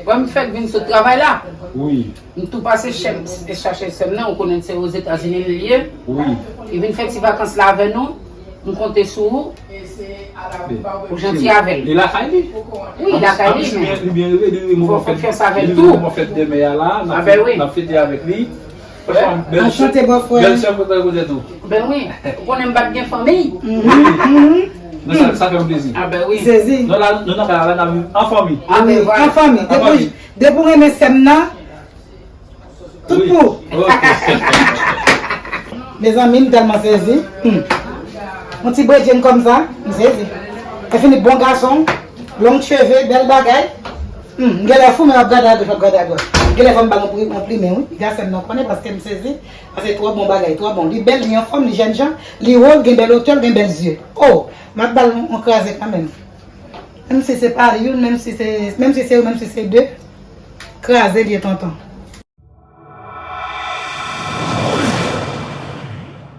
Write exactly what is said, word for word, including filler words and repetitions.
Bon, m fèk vin sot travay la. Wi. M tou pase chèm, chache sè m nan, ou konnen se Ozetazini li ye. Wi. Li vin fè ti vakans la avè nou. M konte sou ou. Ou janti avè l. Li lakay li. Wi, li lakay li, men. Li byen rive, li rive moman fèt. Fè konfyans avè l tou. Li rive moman fèt de mè a la, n ap fete avèk li. Franchman, bèl sè. Anchante, bòfrè. Bèl sè mwen prepare pou tèt ou. Ben wi, ou konnen m pa t gen fanmi. Wi. Men sa, sa fè m plezi. Ah ben wi. Sezi. Nou la, nou nan kay la, n ap viv an fanmi. Ah ben wi, an fanmi. Depi, depi w renmen sè m nan, tout pou. Ok. Mezanmi, m tèlman sezi. Hmm. Yon ti bredjenn kòmsa, m sezi. Efini bon gason, long cheve, bèl bagay. Hmm, m genlè fou, men m ap gade agoch, m ap gade adwat. M genlè fò m ba l yon pri-, yon plimen, wi. Piga sè m nan konnen paske m sezi. Paske twò bon bagay, twò bon. Li bèl, li anfòm, li jènjan, li wo, l gen bèl otè, l gen bèl zye. Oh, m ap ba l yon, yon kraze kanmenm. Menm si se pa youn, menm si se, menm si se youn, menm si se de. Kraze l ye, tonton.